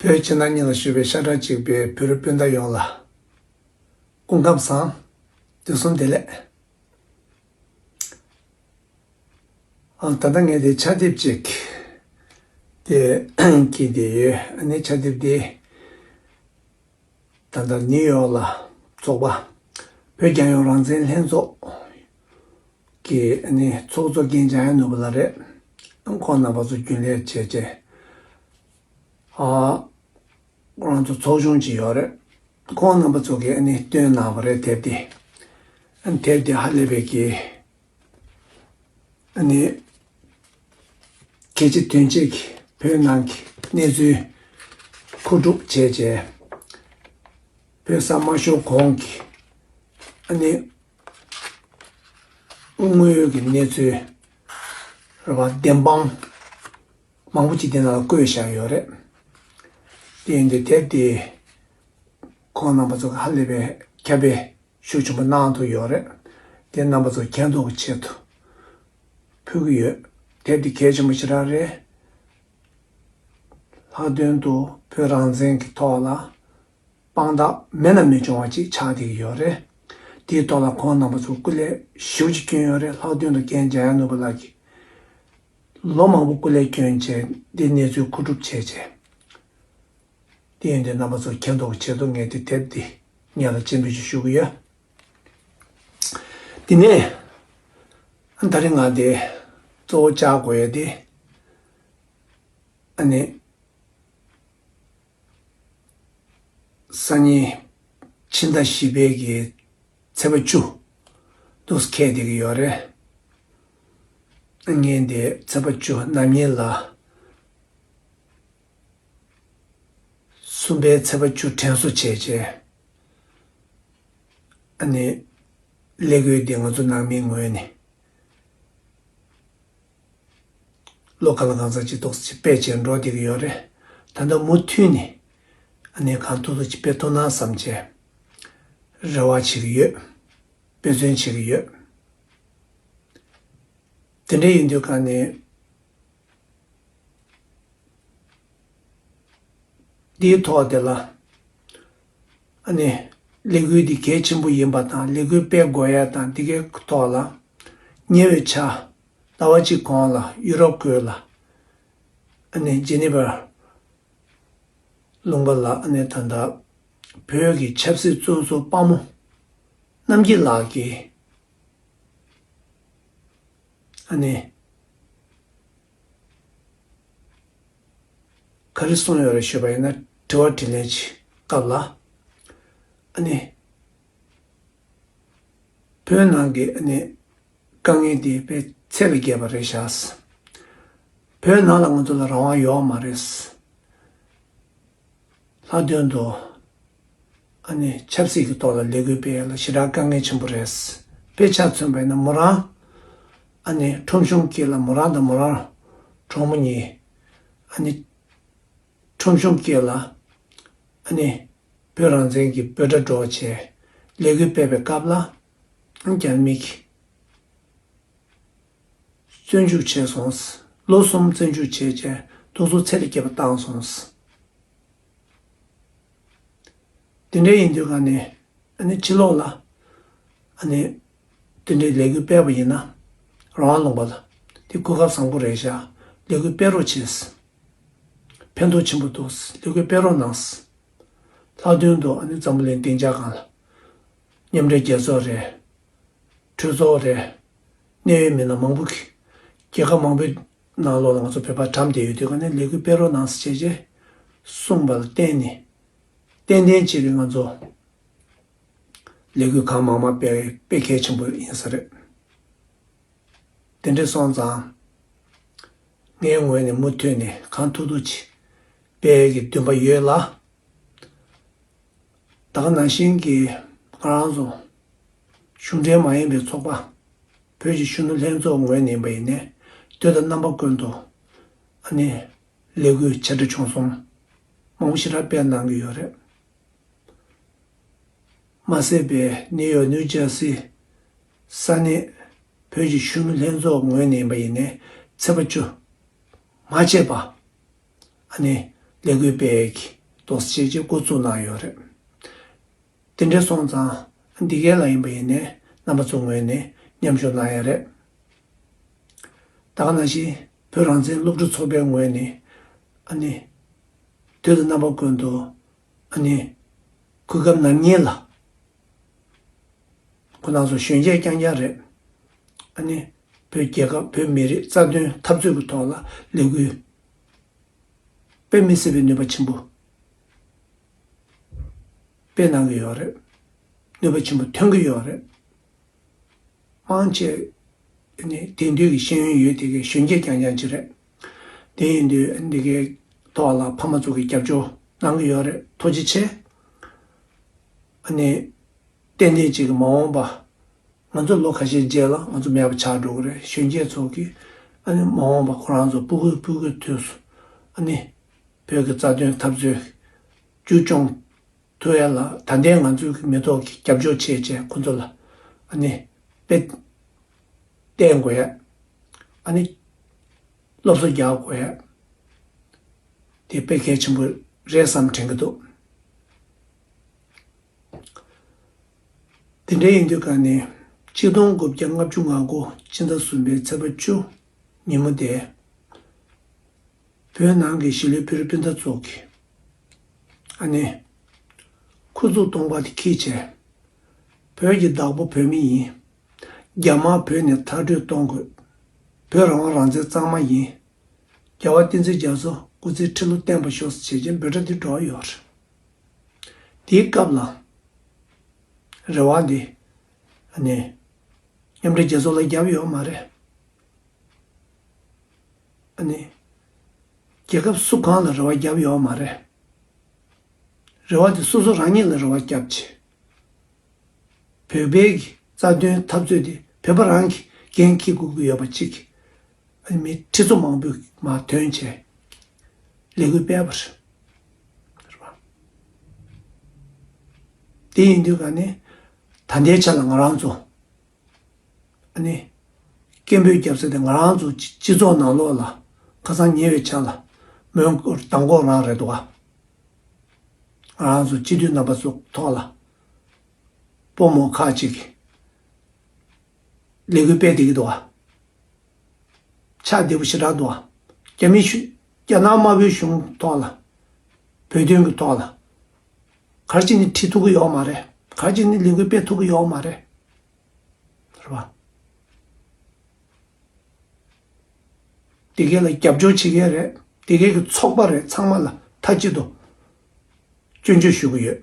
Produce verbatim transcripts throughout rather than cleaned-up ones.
བོད་ཕྱི་ནང་གཉིས་ལ་བཞུགས་པའི་ཤ་ཁྲག་གཅིག་པའི་བོད་རིགས་སྤུན་ཟླ་ཡོངས་ལ་སྐུ་ཁམས་བཟང་། དུས་གསུམ་བདེ་ལེགས། ཨ། ད་ལྟ་ངས་དེ་ཕྱག་དེབ་ཅིག་དེ་གྱིས་དེ་ཡོད། ཨ་ནི་ཕྱག་དེབ་དེ་ད་ལྟ་ནིའུ་ཡོག་ལ་ཚོགས་པ་བོད་རྒྱལ་ཡོངས་རང་བཙན་ལྷན་ཚོགས་ཀྱི་ཨ་ནི་ཚོགས་གཙོ་རྒན་འཇམ་དབྱངས་ནོར་བུ་ལགས་རེད། ཁོང་རྣམ་པ་ཚོ་རྒྱུན་ལས་བྱས་རྗེས། ཨ། ཁོ་རང་ཚོ་ཚོགས་ཆུང་ཅིག་ཡོད་རེད། ཁོང་རྣམ་པ་ཚོ་གིས་ཨ་ནི་བཏོན་གནང་བ་རེད། དེབ་དེ། ཨ་ནི་དེབ་དེ་ཧ་ལས་པའི་གི་ཨ་ནི་གལ་ཆེ་དོན་ཆེ་གི་བོད་ནང་གི་གནས་ཚུལ་མཁོ་སྒྲུབ་བྱས་རྗེས། བོད་ས་མ་ཤོར་གོང་གི་ཨ་ནི་དངོས་ཡོད་ཀྱི་གནས་ཚུལ་རེད་པ། བདེན་དཔང་མང་པོ་ཅིག་དེ་ནང་ལ་བཀོད་བཞག་ཡོད་རེད། དེ་ཡིན་དུས་དེབ་དེ་ཁོང་རྣམ་པ་ཚོ་གིས་ཧ་ལས་པའི་ཁྱབ་སྤེལ་ཤུགས་ཆེན་པོ་གནང་ཐུབ་ཡོད་རེད། དེ་རྣམ་པ་ཚོ་མཁྱེན་རྟོགས་ཀྱི་ཆེད་དུ་ཕུལ་གྱི་ཡོད། དེབ་དེ་གལ་ཆེན་པོ་ཞེ་དྲག་རེད། ལྷག་དོན་དུ་བོད་རང་བཙན་གྱི་ཐོག་ལ་དཔང་རྟགས་མེད་ན་མི་འབྱུང་བ་ཅིག་ཆགས་བསྡད་ཀྱི་ཡོད་རེད། དེའི་ཐོག་ལ་ཁོང་རྣམ་པ་ཚོ་སྐུ་ལས་ཞེ་པོ་ཅིག་བསྐྱོན་ཡོད་རེད། ལྷག་དོན་དུ་རྒན་འཇམ་དབྱངས་ནོར་བུ་ལགས་ཀྱིས་ལོ་མང་པོ་སྐུ་ལས་བསྐྱོན་བྱས་འདི་གནས་ཚུལ་མཁོ་སྒྲུབ་བྱས་བྱས། དེ་ཡིན་དུས་རྣམ་པ་ཚོ་མཁྱེན་རྟོགས་ཀྱི་ཆེད་དུ་ངས་དེ་དེབ་འདི་ངེད་ལ་སྤྱན་འབུལ་ཞུ་ཞུ་གི་ཡོད། དེ་ནས་ད་རིང་ང་འདི་གཙོ་བོ་བཅར་དགོས་ཡ་དེ་ཨ་ནི་སང་ཉིན་ཕྱི་ཟླ་བཞི་པའི་གི་ཚེས་པ་བཅུ་འདུག་སེ་འཁེལ་བསྡད་ཀྱི་ཡོད་རེད། ངས་འདི་ཚེས་པ་བཅུ་ནམ་ཡིན་ལ། གསུམ་པའི་ཚེས་པ་བཅུ་དྲན་གསོ་བྱས་རྗེས། ཨ་ནི་ཀླད་ཀོར་འདི་ང་ཚོ་ནང་མིའི་ངོས་ནས་ལོ་གང་ལ་གང་འཚམ་ཅིག་ཏོག་ཙམ་ཅིག་སྤེལ་བྱས་འགྲོ་བསྡད་ཀྱི་ཡོད་རེད། ད་ལྟ་མུ་མཐུད་ནས་ཨ་ནི་གང་ཐུབ་ཐུབ་ཅིག་སྤེལ་ཐུབ་ན་བསམ་བྱས་རེ་བ་བྱེད་ཀྱི་ཡོད། དཔེ་མཚོན་བྱེད་ཀྱི་ཡོད། དེ་འདྲ་ཡིན་དུས་ག་ནས་འདིའི་ཐོག་དེ་ལ་ཨ་ནི་ཀླད་ཀོར་འདི་གལ་ཆེན་པོ་ཡིན་པ་དང་ཀླད་ཀོར་སྤེལ་དགོས་ཡ་དང་འདི་གའི་ཐོག་ལ་ཉེ་བའི་ཆར་ཟླ་བ་གཅིག་གོང་ལ་ཡུ་རོབ་ཁུལ་ལ་ཨ་ནི་ཇི་ནི་ཝར་ལུང་པ་ལ་ཨ་ནི་ད་ལྟ་བོད་ཀྱི་ཆབ་སྲིད་བཙོན་ཟུར་དཔའ་མོ་རྣམ་རྒྱལ་ལགས་ཀྱིས་ཨ་ནི་ག་རེ་གསུངས་ཡོད་རེད་ཞུས་པ་ཡིན་ན། དྲི་བ་དྲིས་ལན་གྱི་སྐབས་ལ་ཨ་ནི་བོད་ནང་གི་ཨ་ནི་དཀའ་ངལ་དེ་དཔེ་ཚད་ལས་བརྒལ་བ་རེད་ཤག། བོད་ནང་ལ་ང་ཚོ་ལ་རང་དབང་ཡོད་མ་རེད། ལྷག་དོན་དུ་ཨ་ནི་ཆབ་སྲིད་ཀྱི་ཐོག་ལ་ལས་འགུལ་སྤེལ་ཡ་ལ་ཞེ་དྲག་དཀའ་ངལ་ཆེན་པོ་རེད། དཔེ་ཆ་མཚོན་པ་ཡིན་ན་མོ་རང་ཨ་ནི་ཁྲོམ་གཞུང་དཀྱིལ་ལ་མོ་རང་དང་མོ་རང་གྲོགས་མོ་གཉིས་ཨ་ནི་ཁྲོམ་གཞུང་དཀྱིལ་ལ་ཨ་ནི་བོད་རང་བཙན་གྱི་འབོད་སྒྲ་སྒྲོག་བྱས་ལས་འགུལ་སྤེལ་བའི་སྐབས་ལ་རྒྱ་མི་གིས་བཙོན་འཇུག་བྱས་སོང་། ལོ་གསུམ་བཙོན་འཇུག་བྱས་རྗེས་སྡུག་སྦྱོང་ཚད་ལས་བརྒལ་བ་བཏང་སོང་། དེ་འདྲ་ཡིན་དུས་ག་ནས་ཨ་ནི་ཕྱི་ལོགས་ལ་ཨ་ནི་དེ་འདྲའི་ལས་འགུལ་སྤེལ་བ་ཡིན་ན་རང་དབང་ལུང་པ་ལ་དེ་གོ་སྐབས་བཟང་པོ་རེད་ཤག། ལས་འགུལ་སྤེལ་རོགས་བྱས། ཕན་ཐོགས་ཆེན་པོ་འདུག། ལས་འགུལ་སྤེལ་རོགས་གནང་། ལྷག་དོན་དུ་ཨ་ནི་འཛམ་བུ་གླིང་སྡིངས་ཆ་སྒང་ལ་མཉམ་འབྲེལ་རྒྱལ་ཚོགས་རེད། གྲོས་ཚོགས་རེད། གནད་ཡོད་མི་སྣ་མང་པོ་གིས་རྒྱལ་ཁབ་མང་པོའི་ནང་ལོགས་ལ་ང་ཚོ་བོད་པ་འགྲམ་བསྡད་ཡོད་དུས་ག་ནས་ལས་འགུལ་སྤེལ་རོགས་གནང་ཟེར་བྱས་རྗེས་གསུངས་པ་ལ་བརྟེན་ནས་ཏན་ཏན་བྱས་པའི་ང་ཚོ་ལས་འགུལ་གང་མང་མང་སྤེལ་དཔེ་གལ་ཆེན་པོ་ཡིན་ས་རེད། དེ་འདྲ་སོང་ཙང་ངའི་ངོས་ནས་མུ་མཐུད་ནས་གང་ཐུབ་ཐུབ་ཅིག་སྤེལ་གྱི་འདུན་པ་ཡོད་ལ། ད་ག་ནང་བཞིན་གྱི་ང་རང་ཚོ་གཞུང་འབྲེལ་མ་ཡིན་པའི་ཚོགས་པ་བོད་ཀྱི་གཞོན་ནུ་ལྷན་ཚོགས་ངོས་ནས་ཡིན་པ་ཡིན་ནའི་དུས་དང་རྣམ་པ་ཀུན་ཏུ་ཨ་ནི་ལས་འགུལ་ཆེ་འབྲིང་ཆུང་གསུམ་མང་པོ་ཞེ་དྲག་སྤེལ་གནང་གི་ཡོད་རེད། མ་ཟད་པའི་ནིའུ་ཡོག་ནིའུ་ཇར་སི་ས་གནས་བོད་ཀྱི་གཞོན་ནུ་ལྷན་ཚོགས་ངོས་ནས་ཡིན་པ་ཡིན་ནའི་ཚེས་པ་བཅུ་མ་ཆད་པ་ཨ་ནི་ ལས་འགུལ་སྤེལ་གྱི་འདུག་སེ་བྱས་བྱས་འགོ་བཙུགས་གནང་ཡོད་རེད། དེ་འདྲ་སོང་ཙང་འདི་གའི་ལ་ཡིན་པ་ཡིན་ནའི་རྣམ་པ་ཚོ་ངོས་ནས་མཉམ་ཞུགས་གནང་ཡ་རེད། ད་ག་ནང་བཞིན་བོད་རང་བཙན་སློབ་ཕྲུག་ཚོགས་པའི་ངོས་ནས་ཨ་ནི་དུས་དང་རྣམ་པ་ཀུན་ཏུ་ཨ་ནི་གོ་སྐབས་ནམ་ཉེ་ལ། ཁོ་རང་ཚོ་གཞོན་སྐྱེས་རྐྱང་རྐྱང་རེད། ཨ་ནི་བོད་རྒྱལ་ཁབ་བོད་མི་རིགས་རྩ་དོན་འཐབ་རྩོད་ཀྱི་ཐོག་ལ་ལས་འགུལ་དཔེ་མི་སྲིད་པའི་ནུས་པ་ཆེན་པོ་སྤེལ་གནང་གི་ཡོད་རེད། ནུས་པ་ཆེན་པོ་ཐོན་གྱི་ཡོད་རེད། མང་ཆེ་ནི་དེང་དུས་ཀྱི་ཤེས་ཡོན་ཡོད་དེ་གའི་གཞོན་སྐྱེས་རྐྱང་རྐྱང་ཅིག་རེད། དེ་ཡིན་དུས་འདི་གའི་ཐོག་ལ་ཕ་མ་ཚོ་གི་རྒྱབ་སྐྱོར་གནང་གི་ཡོད་རེད། ཐུགས་རྗེ་ཆེ། ཨ་ནི་ཏན་ཏན་ཅིག་གི་མ་འོངས་པ། ང་ཚོ་ལོ་ཁ་ཤས་རྗེས་ལ་ང་ཚོ་མེད་པ་ཆགས་འགྲོ་གི་རེད། གཞོན་སྐྱེས་ཚོ་གིས་ཨ་ནི་མ་འོངས་པ་ཁོ་རང་ཚོ་སྤུ་གུ་སྤུ་གུའི་དུས་སུ་ཨ་ནི་བོད་ཀྱི་རྩ་དོན་འཐབ་རྩོད་བཅོས་སྐྱོང་ཐུབ་ཡ་ལ་ད་ལྟའི་ང་ཚོའི་གི་མི་ཐོག་གི་རྒྱབ་སྐྱོར་བྱས་བྱས་ཁོ་ཚོ་ལ་ཨ་ནི་དཔེ་བསྟན་དགོས་ཡ། ཨ་ནི་སློབ་གསོ་རྒྱག་དགོས་ཡ། དེ་དཔེ་གལ་ཆེན་པོ་རེད་བསམ་དྲན་གྱི་འདུག་དེ་འདྲ་ཡིན་དུས་ཀ་ནས་ཆིག་སྟོང་དགུ་བརྒྱ་ལྔ་བཅུ་ང་དགུ་ཕྱི་ཟླ་གསུམ་པའི་ཚེས་པ་བཅུ་ཉིན་མོ་དེ། བོད་ནང་གི་གཞིས་ལུས་བོད་རིགས་སྤུན་ཟླ་ཚོ་གིས་ཨ་ནི་ཁུ་ཚུར་སྟོང་པ་དེ་འཁྱེར་བྱས། བོད་ཀྱི་བདག་པོ་བོད་མི་ཡིན། རྒྱ་དམར་བོད་ནས་མཐར་སྐྲོད་གཏོང་དགོས། བོད་རང་དབང་རང་བཙན་གཙང་མ་ཡིན། རྒྱལ་བ་བསྟན་འཛིན་རྒྱ་མཚོ་སྐུ་ཚེ་ཁྲི་ལོ་བརྟན་པར་ཤོག་ཟེར་བྱས་ཀྱི་འབོད་སྒྲ་འདི་སྒྲོག་ཡོད་རེད། དེའི་སྐབས་ལ་རེ་བ་འདི་ཨ་ནི་མཉམ་འབྲེལ་རྒྱལ་ཚོགས་ལ་བརྒྱབ་ཡོད་མ་རེད། ཨ་ནི་རྒྱལ་ཁབ་སུ་གང་ལ་རེ་བ་བརྒྱབ་ཡོད་མ་རེད། རེ་བ་དེ་སོ་སོ་རང་ཉིད་ལ་རེ་བ་བརྒྱབ་བྱས། བོད་པའི་གི་རྩ་དོན་འཐབ་རྩོད་དེ་བོད་པ་རང་གིས་འགན་འཁྱེར་དགོས་ཀྱི་ཡོད་པ་གཅིག་ཨ་ནི་མི་ཁྲི་ཚོ་མང་པོས་མར་ཐོན་བྱས་ལས་འགུལ་སྤེལ་བ་རེད། རེད་པ། དེ་ཡིན་དུས་ག་ནས་ད་ལྟའི་ཆ་ལ་ང་རང་ཚོ་ཨ་ནི་སྐད་འབོད་རྒྱབ་ས་དེ་ང་རང་ཚོ་སྤྱི་སྤྱི་ཚོགས་ནང་ལོགས་ལ་ཁ་སང་ཉེ་བའི་ཆ་ལ་མོན་གྷོ་མདང་དགོང་རང་རེད་འདུག་ག་ང་རང་ཚོ་སྤྱི་འཐུས་རྣམ་པ་ཚོ་ཐོག་ལ་སྤོ་རྨོ་ཁག་ཅིག་གིས་ལས་འགུལ་སྤེལ་བསྡད་ཀྱི་འདུག་ག་ཆགས་བདེ་པོ་ཞེ་དྲག་འདུག་ག་རྒྱ་མི་གཞུང་རྒྱ་ནག་དམར་པོའི་གཞུང་ཐོག་ལ་བོད་དོན་གྱི་ཐོག་ལ་ག་རེ་བྱས་ནས་ཁྲིད་ཐུབ་ཀྱི་ཡོད་མ་རེད། ག་རེ་བྱས་ནས་ལས་འགུལ་སྤེལ་ཐུབ་ཀྱི་ཡོད་མ་རེད། རེད་པ། དེ་གའི་ལ་རྒྱབ་སྐྱོར་བྱེད་མཁན་རེད། དེ་གའི་གི་ཚོགས་པ་རེད། ཚང་མ་ལ་མཐའ་གཅིག་ཏུ་སྐྱོན་བརྗོད་ཞུ་གི་ཡོད།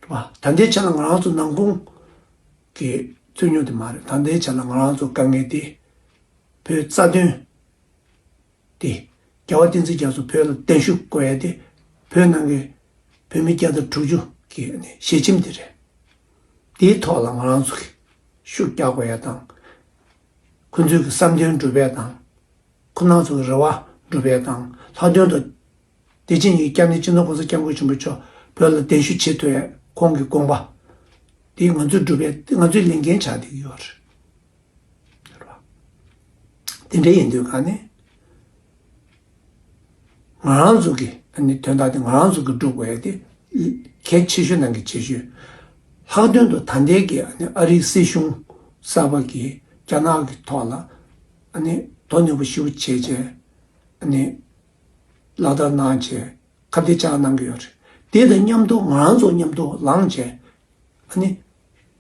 རེད་པ། ད་ལྟའི་ཆ་ལ་ང་རང་ཚོ་ནང་ཁོངས་ཀྱི་རྩོད་རྙོག་དེ་མ་རེད། ད་ལྟའི་ཆ་ལ་ང་རང་ཚོ་དཀའ་ངལ་དེ་བོད་རྩ་དོན་དེ་རྒྱལ་བ་བསྟན་འཛིན་རྒྱ་མཚོ་བོད་ལ་གདན་ཞུ་དགོས་ཡ་དེ་བོད་ནང་གི་བོད་མི་བརྒྱ་དང་དྲུག་ཅུ་གི་ཞལ་ཆེམས་དེ་རེད། དེའི་ཐོག་ལ་ང་རང་ཚོ་གིས་ཤུགས་རྒྱག་དགོས་ཡ་དང་། ཁོ་ཚོའི་གི་བསམ་དོན་འགྲུབ་ཡ་དང་། ཁོ་རང་ཚོ་གི་རེ་བ་འགྲུབ་ཡ་དང་། ལྷག་དོན་དུ་བདེ་ཆེན་གྱི་སྐྱབས་གནས་སྤྱི་ནོར་༸གོང་ས་༸སྐྱབས་མགོན་ཆེན་པོ་མཆོག་བོད་ལ་གདན་ཞུ་བྱེད་ཐུབ་ཡ་ཁོང་གི་དགོངས་པ་དེ་ང་ཚོས་འགྲུབ་ཡ་ང་ཚོའི་ལས་འགན་ཆགས་བསྡད་ཀྱི་ཡོད་རེད། དེ་འདྲ་ཡིན་དུས་ག་ནས་ང་རང་ཚོ་གི་ཨ་ནི་དོན་དག་དེ་ང་རང་ཚོ་གི་སྒྲུབ་དགོས་ཡ་དེ་གལ་ཆེ་ཤོས་ནང་གི་ཆེ་ཤོས། ལྷག་དོན་དུ་ད་ལྟའི་གི་ཨ་ནི་ཨ་རིའི་སྲིད་གཞུང་གསར་པ་གིས་རྒྱ་ནག་གི་ཐོག་ལ་ཨ་ནི་དོ་ནན་པོ་ཞེ་པོ་བྱས་བྱས་ཨ་ནི་ལག་བསྟར་གནང་བྱས་ཁ་གཏད་བཅག་གནང་གི་ཡོད་རེད། དེ་དང་མཉམ་དུ་ང་རང་ཚོ་མཉམ་དུ་ལངས་བྱས་ཨ་ནི་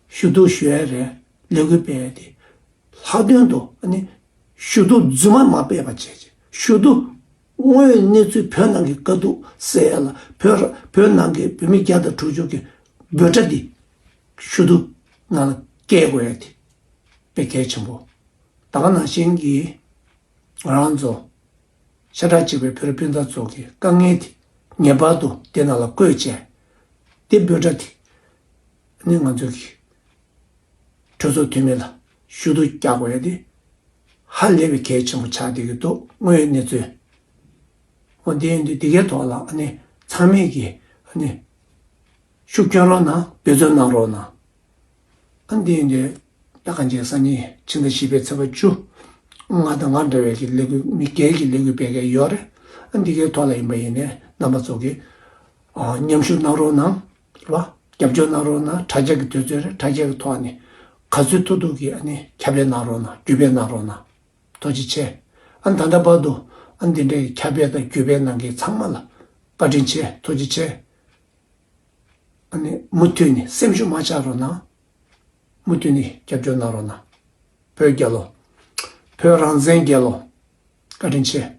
ཞུ་གཏུག་ཞུ་ཡ་རེད། ལས་འགུལ་སྤེལ་ཡ་དེ། ལྷག་དོན་དུ་ཨ་ནི་ཞུ་གཏུག་རྫུན་མ་མ་སྤེལ་བ་བྱས་བྱས་ཞུ་གཏུག་དངོས་ཡོད་གནས་ཚུལ་བོད་ནང་གི་དཀའ་སྡུག་སེལ་ཡ་ལ་བོད་བོད་ནང་གི་བོད་མི་བརྒྱ་དང་དྲུག་ཅུ་གི་འབོད་སྒྲ་འདི་ཞུ་གཏུག་ནང་ལ་སྐྱེལ་དགོས་ཡ་དེ་དཔེ་གལ་ཆེན་པོ། ད་ག་ནང་བཞིན་གྱི་ང་རང་ཚོ་ཤ་ཁྲག་གཅིག་པའི་བོད་རིགས་སྤུན་ཟླ་ཚོ་གི་དཀའ་ངལ་དེ་ངེས་པར་དུ་དེ་ནང་ལ་བཀོད་བྱས། དེ་འབོད་སྒྲ་དེ་ནི་ང་ཚོ་གི་གྲོས་ཚོགས་འཐུས་མི་ལ་ཞུ་གཏུག་རྒྱག་དགོས་ཡ་དེ་ཧ་ལས་པའི་གལ་ཆེན་པོ་ཆགས་བསྡད་ཀྱི་འདུག་དངོས་ཡོད་གནས་ཚུལ། འོ་དེ་ཡིན་དུས་དེ་གའི་ཐོག་ལ་ཨ་ནི་ཚང་མས་ཀྱི་ཨ་ནི་ཤུགས་སྐྱོན་རོགས་གནང་འབད་བརྩོན་གནང་རོགས་གནང་། ཨ་ནི་དེ་ཡིན་དུས་ད་གང་ཅིའི་སང་ཉིན་ཕྱི་ཟླ་བཞི་པའི་ཚེས་པ་བཅུ། ང་དང་ང་འདྲ་བའི་གི་ལས་འགུལ་མི་སྒེར་གྱི་ལས་འགུལ་སྤེལ་མཁན་ཡོད་རེད། ཨ་འདི་གའི་ཐོག་ལ་ཡིན་པ་ཡིན་ནའི་རྣམ་པ་ཚོ་གིས་ཨ་མཉམ་ཞུགས་གནང་རོགས་གནང་། རེད་བ། རྒྱབ་སྐྱོར་གནང་རོགས་གནང་། དྲ་རྒྱ་གི་དུས་ཚོད་རེད། དྲ་རྒྱ་གི་ཐོག་ནས་ག་ཚོད་ཐུབ་ཐུབ་ཀྱིས་ཨ་ནི་ཁྱབ་སྤེལ་གནང་རོགས་གནང་། བརྒྱུད་སྤེལ་གནང་རོགས་གནང་། ཐུགས་རྗེ་ཆེ། ཨ་ནི་ད་ལྟ་བར་དུ་ཨ་ནི་འདི་འདྲའི་ཁྱབ་སྤེལ་དང་བརྒྱུད་སྤེལ་གནང་མཁན་ཚང་མ་ལ་བཀའ་དྲིན་ཆེ། ཐུགས་རྗེ་ཆེ། ཨ་ནི་མུ་མཐུད་ནས་སེམས་ཤུགས་མ་ཆག་རོགས་གནང་། མུ་མཐུད་ནས་རྒྱབ་སྐྱོར་གནང་རོགས་གནང་། བོད་རྒྱལ་ལོ། བོད་རང་བཙན་རྒྱལ་ལོ། བཀའ་དྲིན་ཆེ།